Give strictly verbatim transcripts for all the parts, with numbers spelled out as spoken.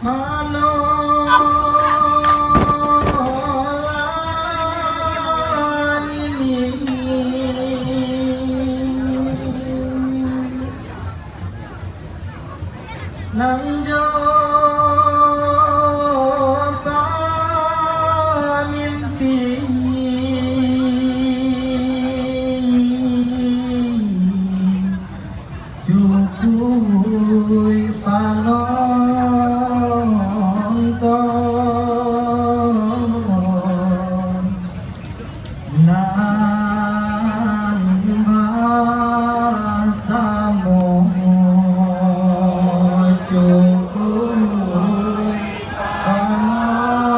Manolah nini nan jo pamimpi, cukuik panonton nan basamo, cukuik panonton.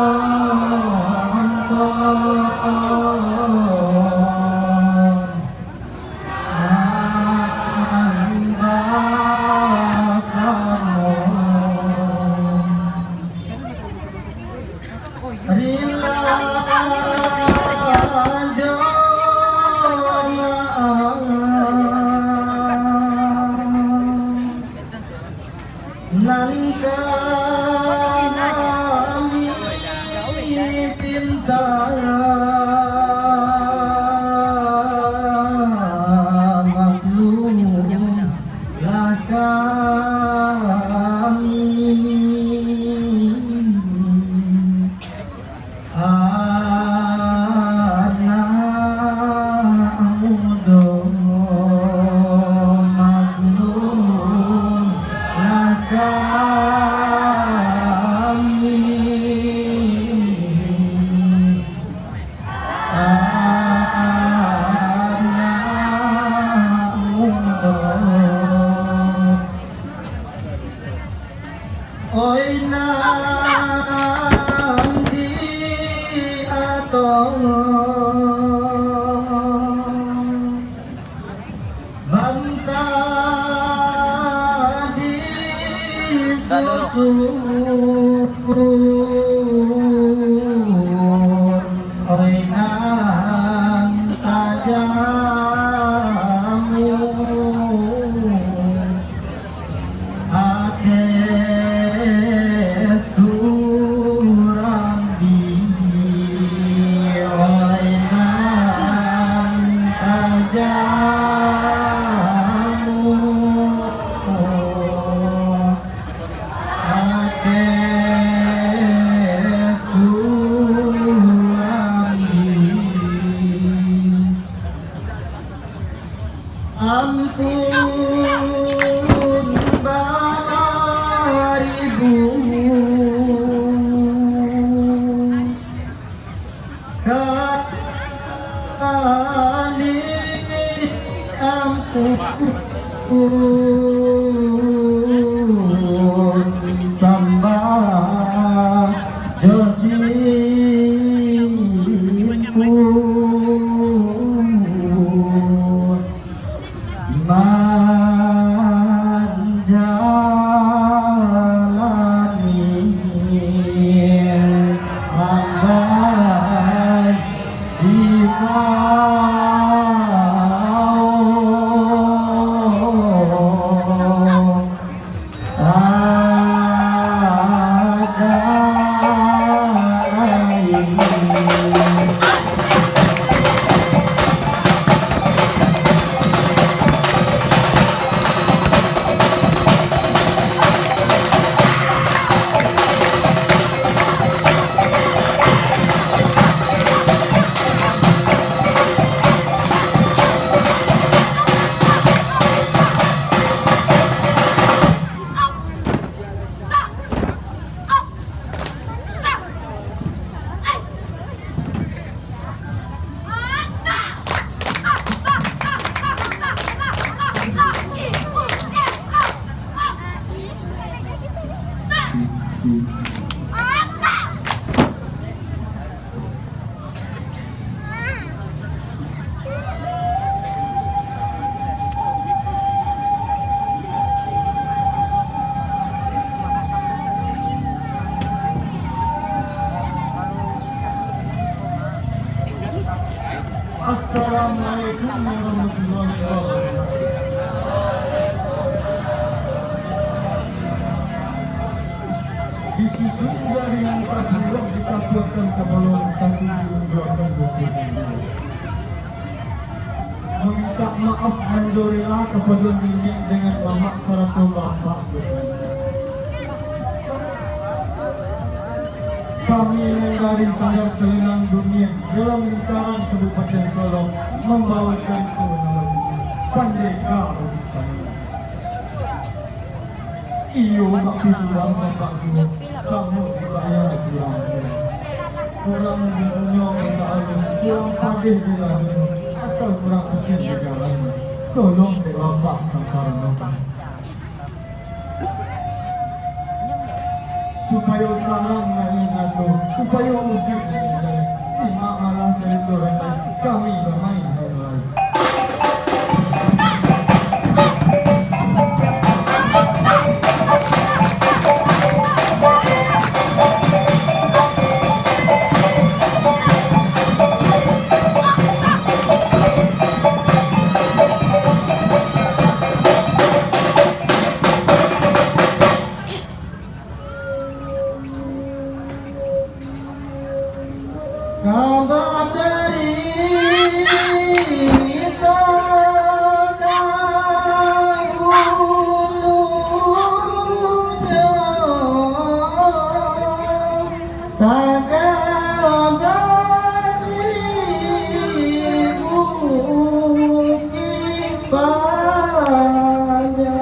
Nan kami pinta maklumlah kami, anak mudo maklumlah kami, anak mudo. Oi nan di atong, bantah di susun, oi nan tajamu. Ate surang di oi nan tajamu. Ate surang di. Ampun baribu kali ampun, sambah jo sipun. Manjalani sampai di bawah. Kapalo satu diunjuakan buku sendiri. Mamintak maaf manjo rela kapado niniak dengan mamak sarato bapak. Kami nan dari Sanggar Salendang Dunia dalam lingkaran Kabupaten Solok mambawakan kawin pandeka. Iyo, mak piluang bapak tu, samo dibayar kurang. Kurang dipunyo minta alun, kurang padeh di ladun, atau kurang asin di garam. Tolong dek bapak sampuranokan. Supayo tarang nan nyato, supayo ujuik nan indah. Simak malah carito randai, kami bamain hai lai. Ka bacarito dahulunyo, takabani Bukik Panjang.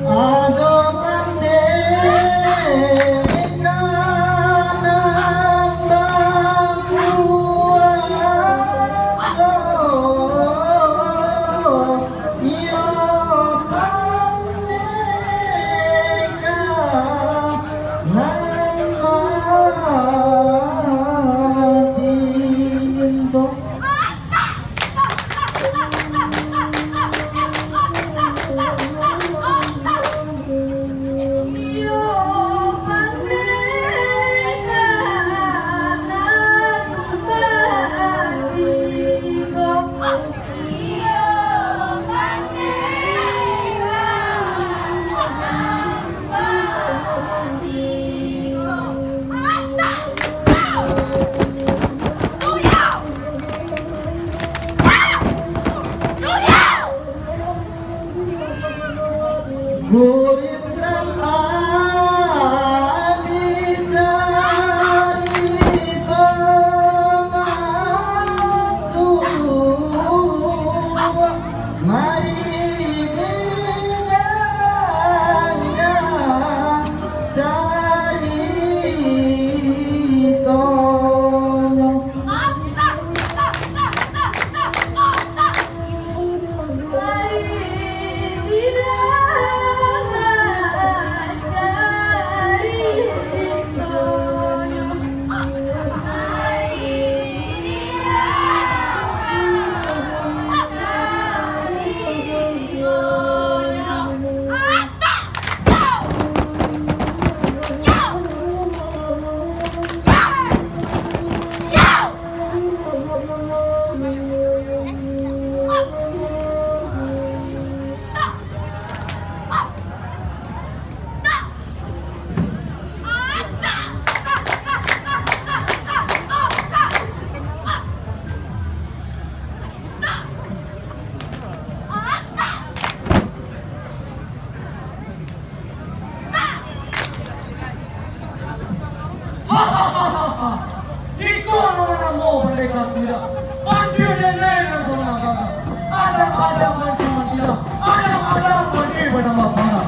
Ado pandeka nan bakuaso, iyo pandeka nan batinto. Gurindam abih carito masuak, mari didangakan caritonyo. Iko namo-namo pandeka sirah. Pandia denai nan sonang gagah. Adak-adak mancu mangkilap. Adak-adak mandi banambah parah.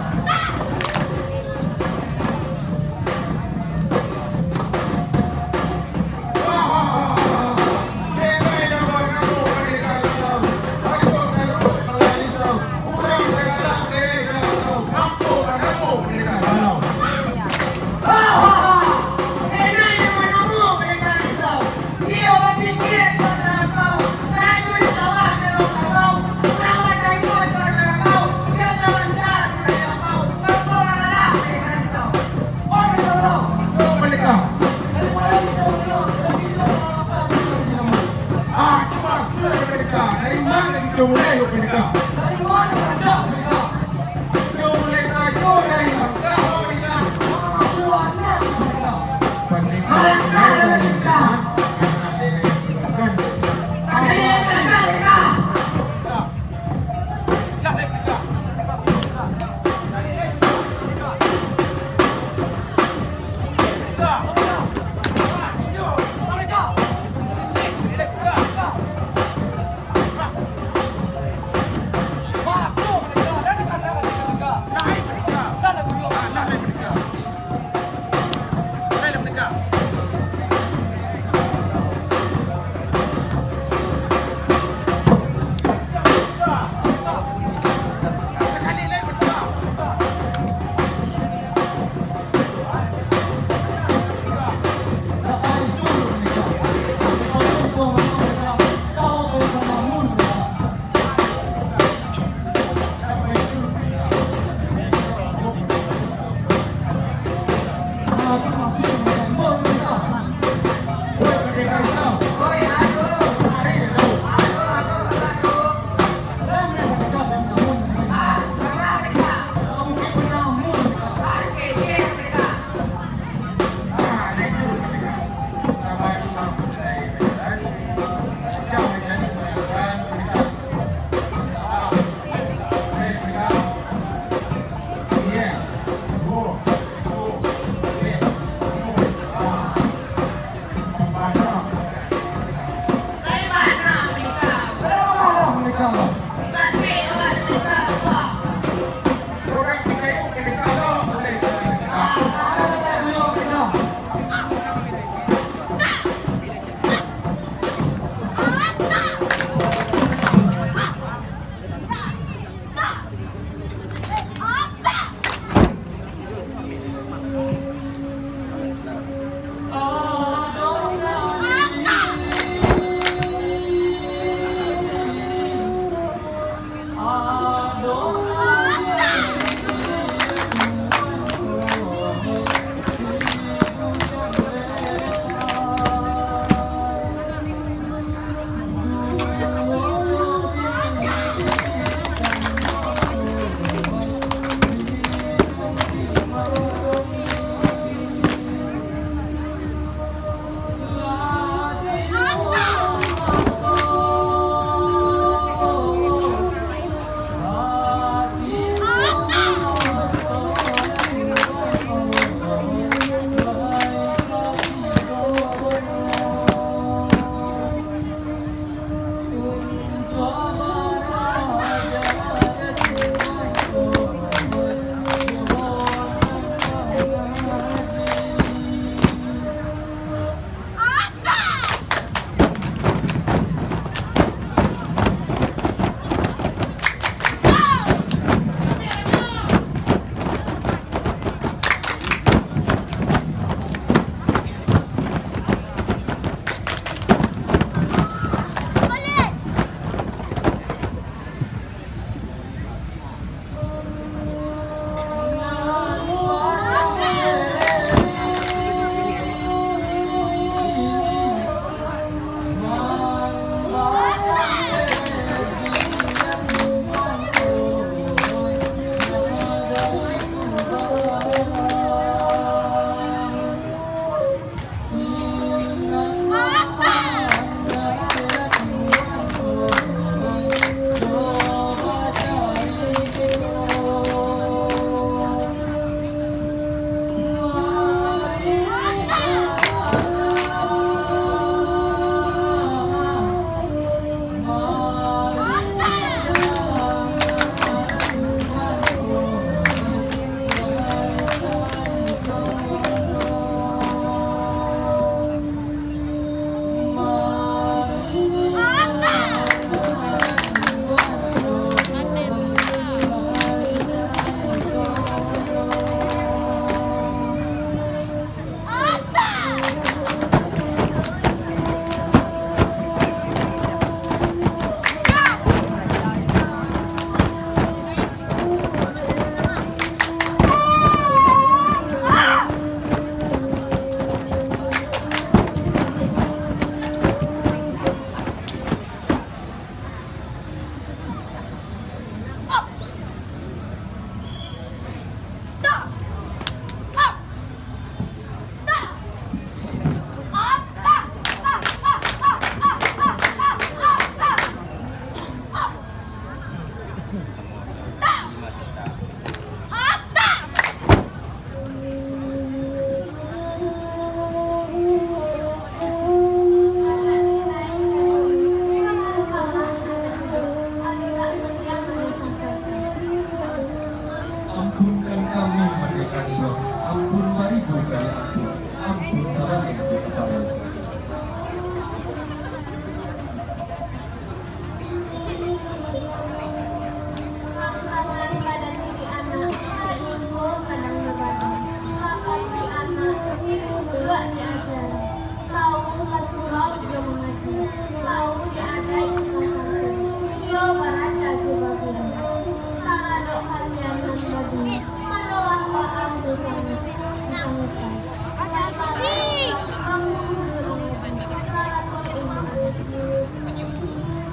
Yo mulai, Pendekar. Dari ma Pendekar? Yo mulai sajo dari langkah, Pendekar. Masuak anak, Pendekar. Pendekar dari langkah. Sakali langkah, Pendekar.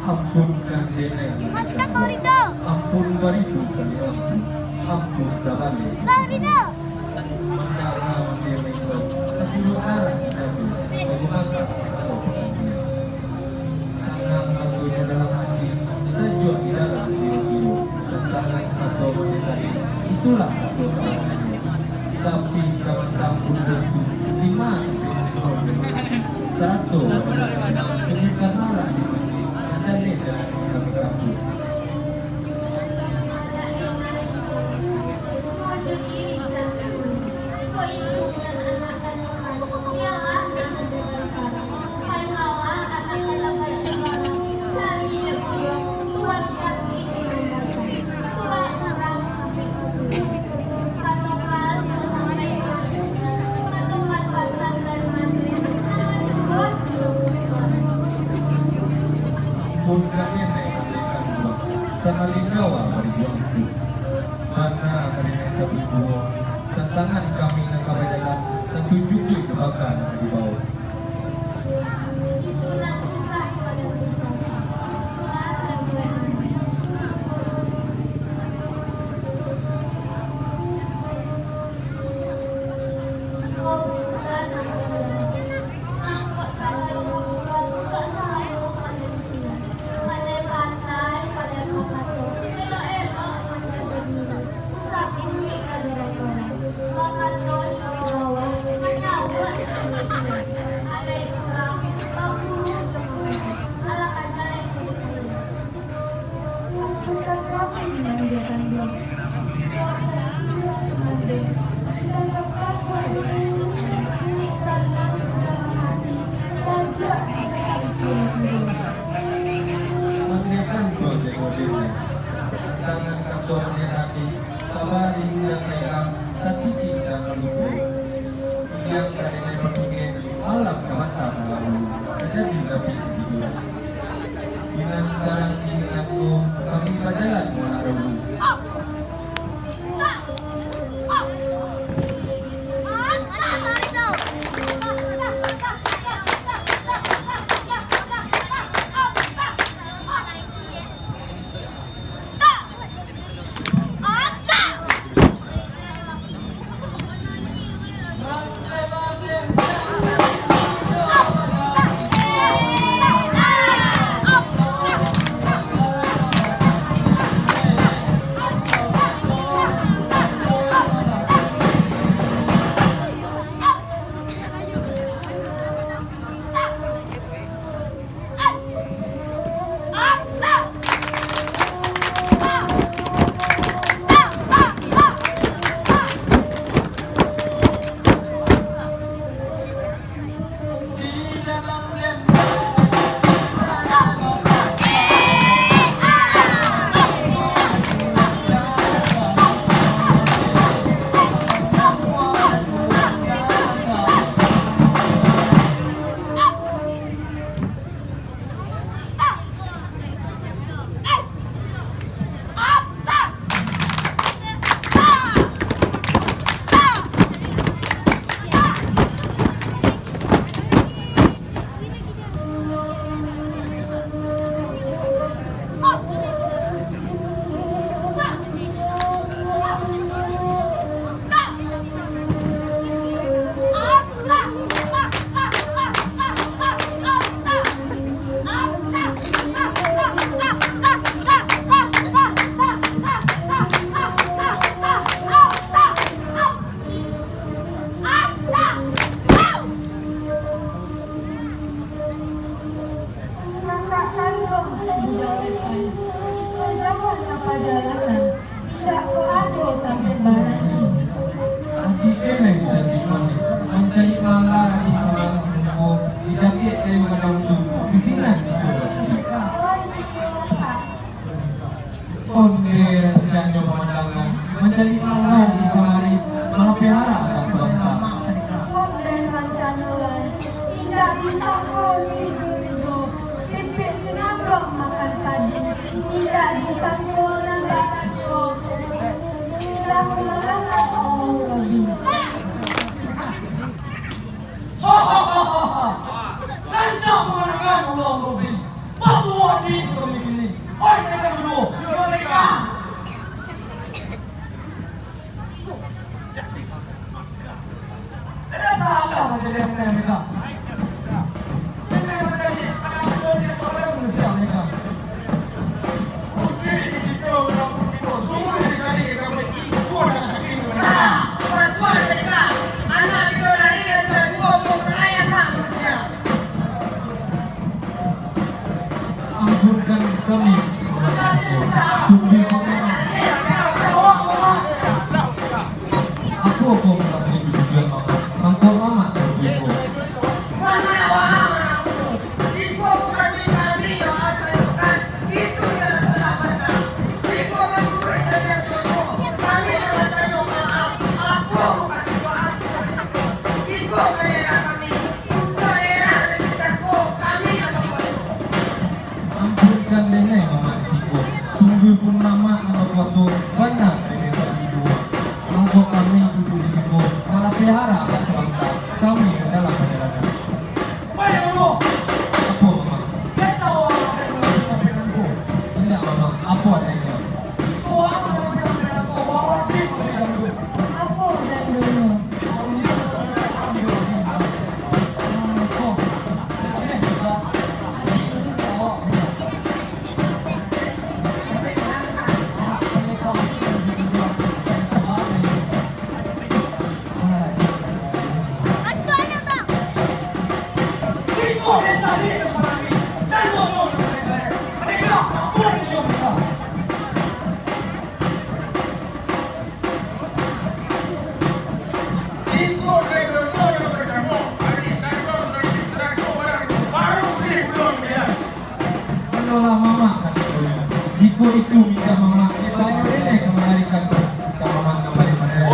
Ampun ka denai, ampun baribu kali ampun, ampun sabalik. Mandanga mandeh maimbau, tasuruah arah di dadu, manggunakan sagalo pasandian. Sanang rasonyo dalam ati, sajuak di dalam jiwa-jiwa. Tantangan kato mandeh tadi, itulah kato sabananyo. Tapi samantang pun baitu, dima tapi Rasulullah, sarato tunjukkan arah di mano mandeh dalam kami kampung. Pun kami naik, sakali nyawa baribu angku. Bana kami naik sabuah juo, tantangan kami nan ka bajalan, tantu juo jo baka nan ka dibawo. Itu nan usah pado pisah. Itulah nan buek. Ko urusan nan ka dibawo. Mangko sagalo kabutuhan untuak sahayo pado pisah. Pandai-pandai, pandai makato, elok-elok manjago diri. Usah buruik ka diri urang. Bakato di bawah, manyauik di bawah. Adaik urang, baguru jo mangajari. Alah ka jaleh kulik kalian. Ampunkan kami, Nanda Kanduang. Jika kami hilang kemande, dan terpelaku dengan sanang di dalam hati, sajuak di dalam jiwa. Mandeh Kanduang, Tantangan kato mandeh tadi, sabari indak ka ilang, satitiak indak ka lupo. Siang ka denai bapikir, malam ka mata ka lalu, ka jadi lapik ka tigo. Pinang sakarang kini nangko, kami bajalan mualah daulu. Kakak kanduang si Bujang Lepai, iko jauahnyo pajalanan, indak ko ado tampek baranti. Adiak denai si cantik manih, mancaliak malah di malam kuno, di dakek kayu gadang tu, di sinan. Oi, iyo, Kak. Ondeh rancaknyo pamandangan, mancaliak malah di kamari, malapeh arak agak sabanta. Ondeh rancaknyo lai, indak disangko si Durigo, pipik si Nabang makan padi, indak disangko nan bak nangko, indak pamandangan Allahu Robbi. Hahaha, rancak pamandangan Allahu Robbi. Pasuruan Oi, mereka berdua. Yo, mereka. Ada salah macam dia dengan mereka. Dia memang jadi anak muda di kepala manusia mereka. Putih di situ, orang putih tu. Semua dikali kita ikut dah sakit mereka. Nah, pasuan mereka. Anak bidadari dan juo mempelai anak manusia. Ampunkan kami, Mamak Siko. Sungguah ko, Mamak. Apo ko mukasuik di tujuan Mamak? Mangko Mamak sungguah ko. Jiko mukasuik kami, Mamak, tunjukkan. Itu ialah salah bana. Jiko manuruik dari Siko, kami akan tanyo maaf. Apo mukasuik Mamak? Jiko ka daerah kami, untuak daerah dari Siko, kami akan bakuaso. Ampunkan denai Mamak di siko. Sungguahpun Mamak nan bakuaso, bana ka denai sangguik juo. Mangko kami duduak di siko, malapeh arah agak sabanta, kami nan dalam pajalanan. Baik, Mamak. Apo, Mamak? Indak, Mamak. Apo adaiknyo? Apo adaiknyo? Manolah Mamak katikonyo. Jiko itu mintak Mamak, tanyo denai ka manarikan mintak Mamak nan baliak-baliak.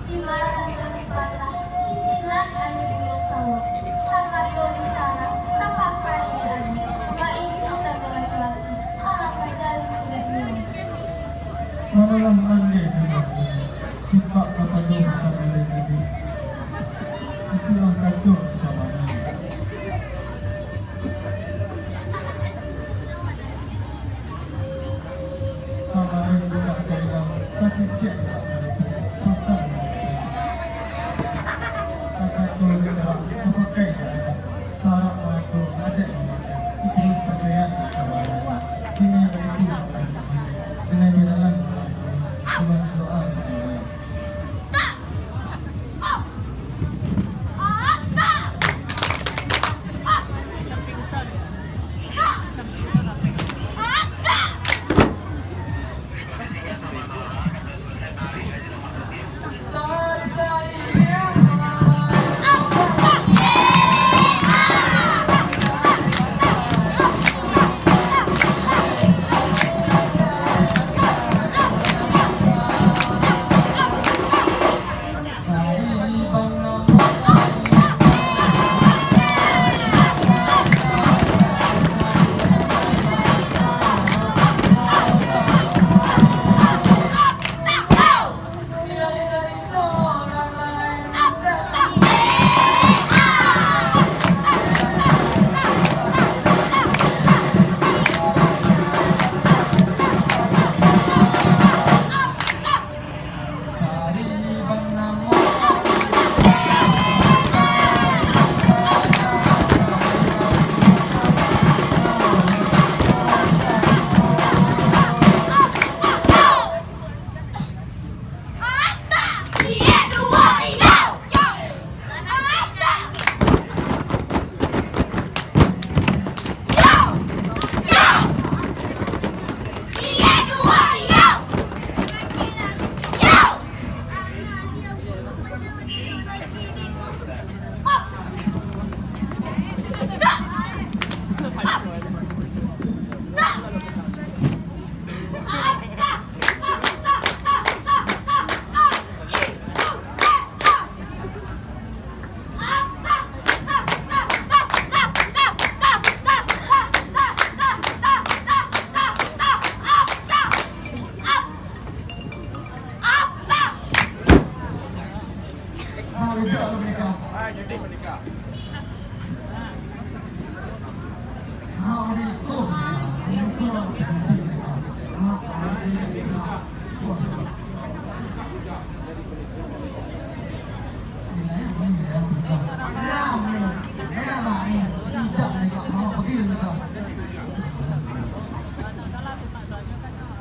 Di malam tadi patah, di sinan angin buyuang sawo. Takato di sarak, tapakai di angin, baitu tando laki-laki, alah pajalin budak nyo. Manolah mande di rumah ini, cupak kapado sabaleh tadi. Itulah kato sabaleh. Sabarang budak kailang, sakikik budak kailang, pasang. Kakato di sarak, tapakai di adat. Sarak mangato, adat mamakai. Itu pakaian sabarang. Kini baitu, kini bajalan. Tuhan doa.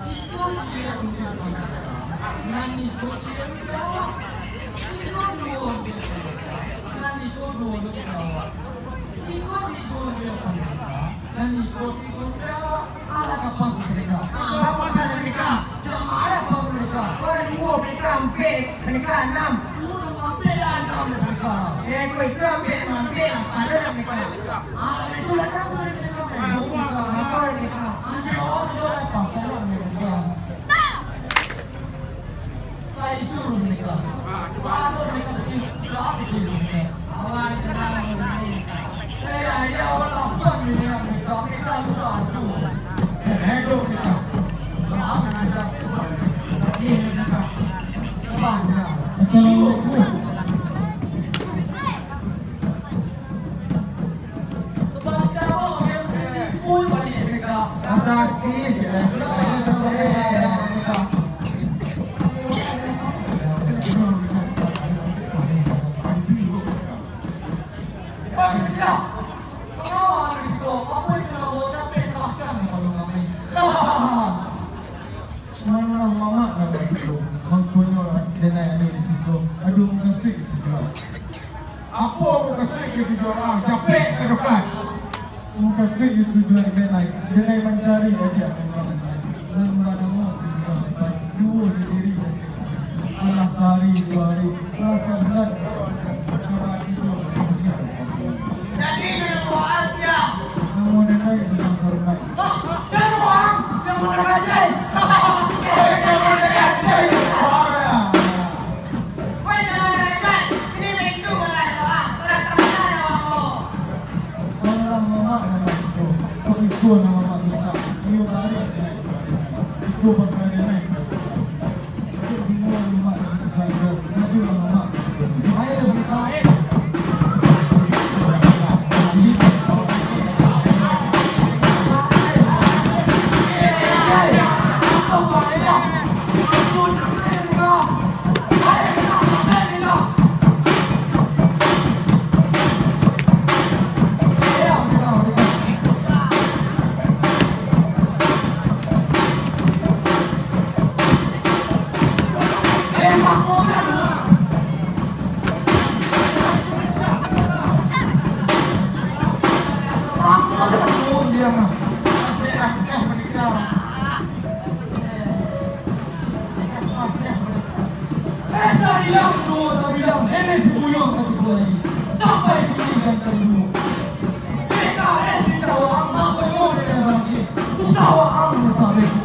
Iko ciek untuak pandapek, nan iko ciek untuak awak. Iko duo untuak pandapek, nan iko duo untuak awak. Iko tigo untuak pandapek, nan iko tigo untuak awak. Alah ka pas pandapek. Ah, baa ka pas pandapek? Cak mano ka pas pandapek? Wah, duo pandapek, ampek pandapek, anam. Duo tambah ampek lah anam pandapek. Eh, ko itu ampek tambah ampek lah, ampek lah pandapek. Alah, itu lah kan sudah pandapek. Duo pandapek. Apo pandapek? Anjo sudah lah pas lah pandapek. Lah itu mereka. Baru mereka bikin, sudah bikin mereka. Awan tenang, mereka. Eh, ayo, awan lapang mereka, mereka, mereka sudah aduh. Eh, edo mereka. Maaf mereka. Ini mereka. Maaf mereka. Assalamualaikum. Sakik, cek. Manusia, kawa ado di siko? Apo itu namo? Capek, salahkan kapalo kami. Manolah mamak nan bagitu, mangkonyo denai ado di siko, ado mukasuik itu juo. Apo mukasuik itu juo? Ah, capek ka dokan. Mukasuik itu juo denai, denai mancari adiak nan lain, nan banamo Siti Nurhalifa, duo jo diri cantik. Alah sahari duo hari, alah sabulan, kawan kito. Jadi, namo Asia. Namo denai Bintang Sarunak. Sia namo ang? Sia namo Bintang Aceh? Oi, namo Bintang Aceh. Woi, Pesa hilang duo tabilang, nenek si buyuang katigo lai. Sampai kini jan tanduo. P K R minta waang, mangko imo dek balaki. Usah waang menyesal beko.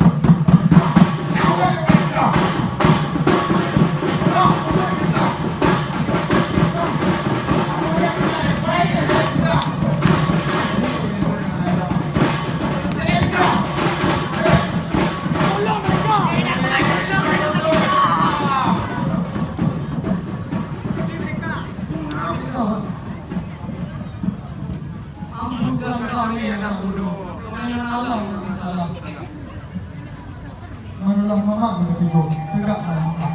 Ampunkan kami yang dah bodoh, kami yang salah. Manolah mamak nan katigo, tagaklah mamak.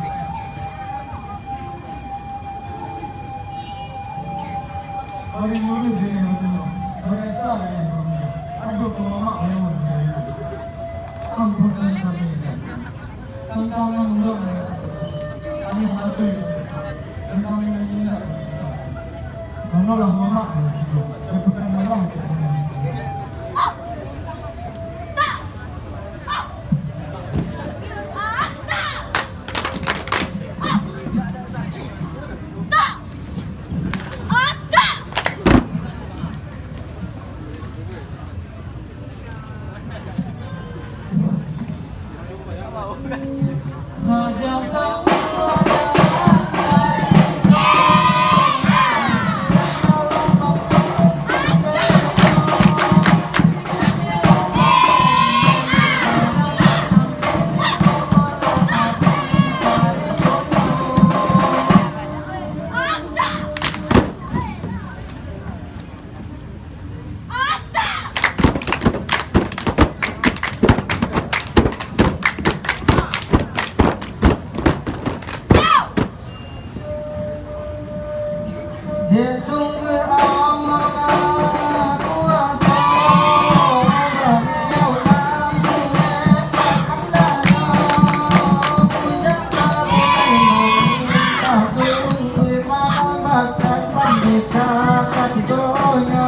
Bari lurus dek nan batunyo, bari asa dek nan batunyo. Ado ka mamak manolah. Ampunkan kami, Kak. Tantangan urang nan kami hadapi, dan kami nan indak bisa. Manolah mamak nan katigo, dan pertamalah dek nan batunyo. Dek sungguah Allah Maha Kuaso, Baliau nan buek sakandano, bujang sabuik mamintak sungguah, manambakan pandeka ka donyo.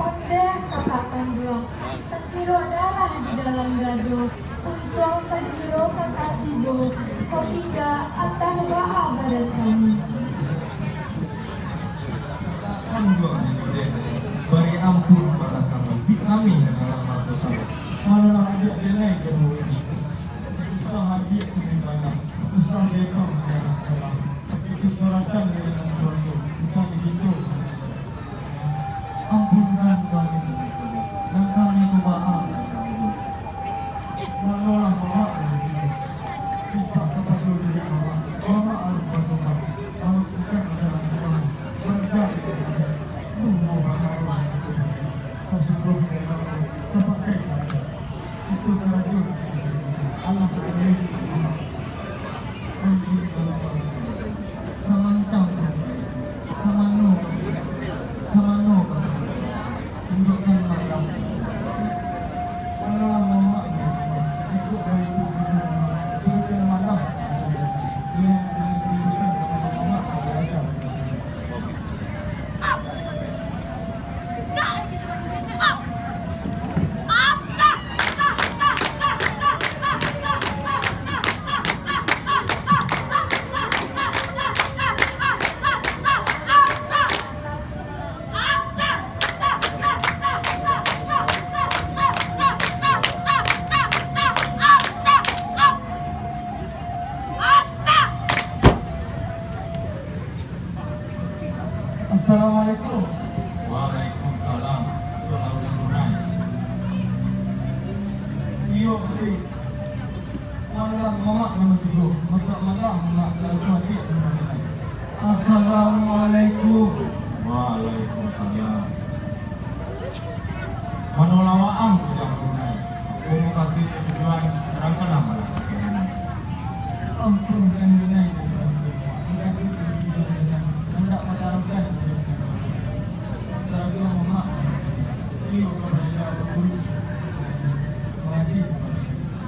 Ondeh kakak panduang, tasirok darah di dalam dado, untuang sagiro kakak tibo, kok indak, antah baa badan kami. Panduang Nikodem, bari ampun bana kami, bih kami nan alah maso salah. Manolah adiak denai ka duo ini. Usah adiak cari bana, usah dek ang salah-salah. Itu suratan dari Yang Kuaso, bukan digitu. Ampunkan kami, nan kami tu baa. Manolah mamak dari kini. Mintak kapado diri mamak, mamak harus batobat, malakukan ajaran agamo, baraja ibadah, nunggu bakaro nan kito pakai, tasungguah dari lamo, tapakai ka adat. Itu karajo, alah ka adat. Assalamualaikum. Waalaikumsalam. Salam Brunei. Iyo, Budi. Manolah mamak nan batigo, masak malah mamak tak ada hati. Assalamualaikum. Waalaikumsalam. Manolah waang, Ujang Brunei. Mukasuik ka tujuan, tarangkanlah malah. Ampun, Ujang Brunei. Mukasuik ka tujuan, handak matarangkan. Sarato mamak, iyo ka baraja baguru, mangaji,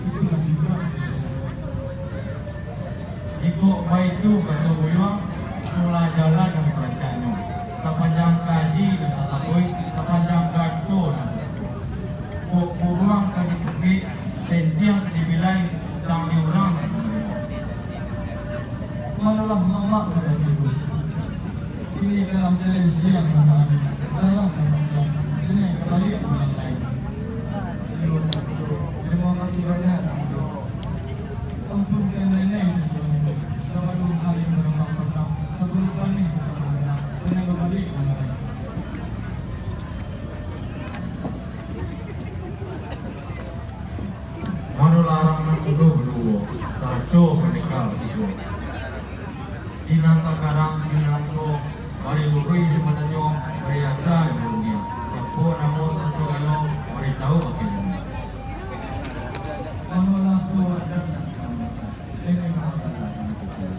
itulah tujuan. Jikok baitu kato buyuang, itulah jalan nan sarancaknyo, sapanjang kaji nan tasabuik, sapanjang kato nan takukuah. Kok buruang ka dipukik, tentiang ka dibilai, utang di urang nan manarimo. Manolah mamak nan batigo. Kini kan lah jaleh siang nan baari, tarang nan bapulang, kini ka baliak bulan lain. Iyo, Nangku. Tarimo kasih banyak, Nangku. Ampunkan Nangku, sabalun ari barambang patang, sabalun panih barambang panah, kini ka baliak bulan lain. Mano larang nan mudo baduo, sarato pandeka batigo. Di nan sakarang, di nan ko, bari luruih di matanyo, bari asa di mulunyo. Siapo namo sarato galo, bari tahu bakeh namo. Manolah tu adat nan ka basa, dek nan ka basa.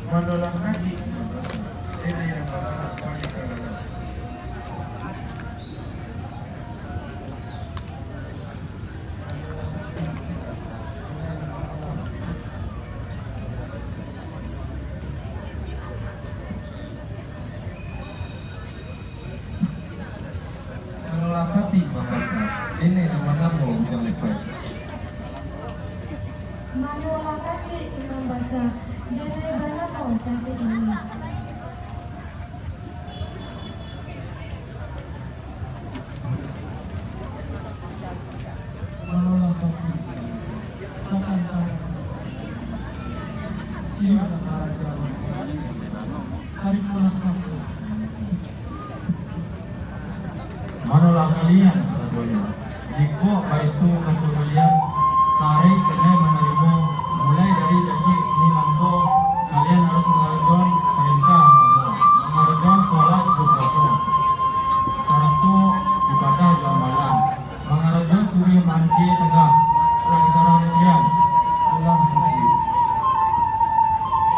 Manolah kaji nan basa, dek nan ka basa, pandeka galo. Manolah katik nan basa, dek nan banamo Ujang Lepai. Manolah katik nan basa, dek nan banamo Cantik Ini. Manolah katik nan basa, sakan tangan. Iyo, tarimolah katik. Manolah kalian kasadonyo. Jikok baitu kato kalian, sahari kanai manarimo, mulai dari detik ini nangko, kalian harus mangarajoan parentah agamo, mangarajoan salat jo puaso, sarato ibadah jo amalan, mangarajoan suruih maanti tagah, lah ditarang dek kalian. Alah, Budi.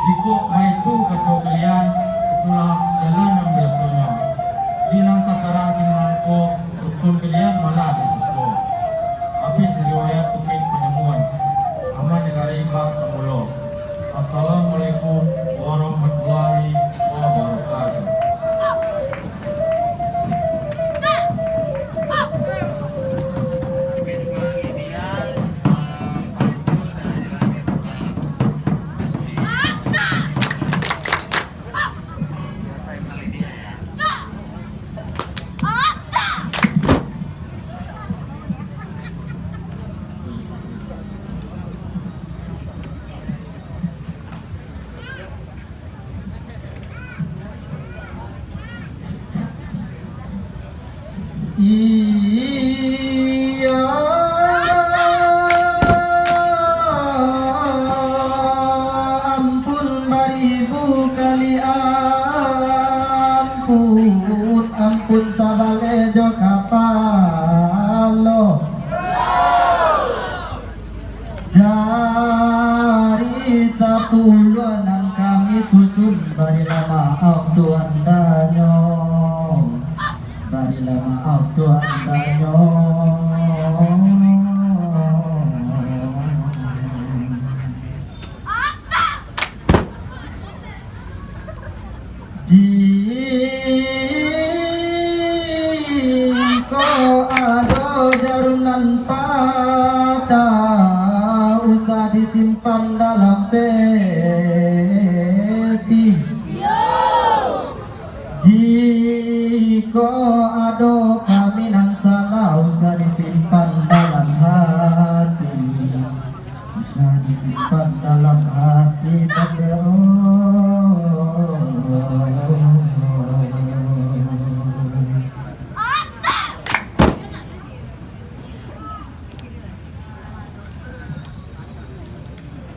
Jikok baitu kato kalian, itulah jalan nan biasonyo. Di nan sakarang kini nangko, rukun kalian malah disuko. Abih riwayat Bukik Panemuan, aman nagari bak samulo. Assalamualaikum warahmatullahi wabarakatuh. Iya, ampun baribu kali ampun, ampun sabaleh jo kapalo. Jari sapuluah nan kami susun, barilah maaf tu andaknyo. Barilah maaf tu andaknyo,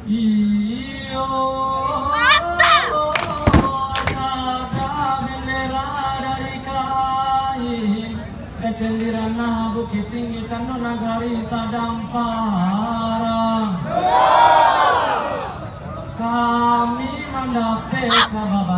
Iyo, sabab bendera dari kain, ketendiran Bukittinggi, tando nagari sadang parang. Kami mandapek kabar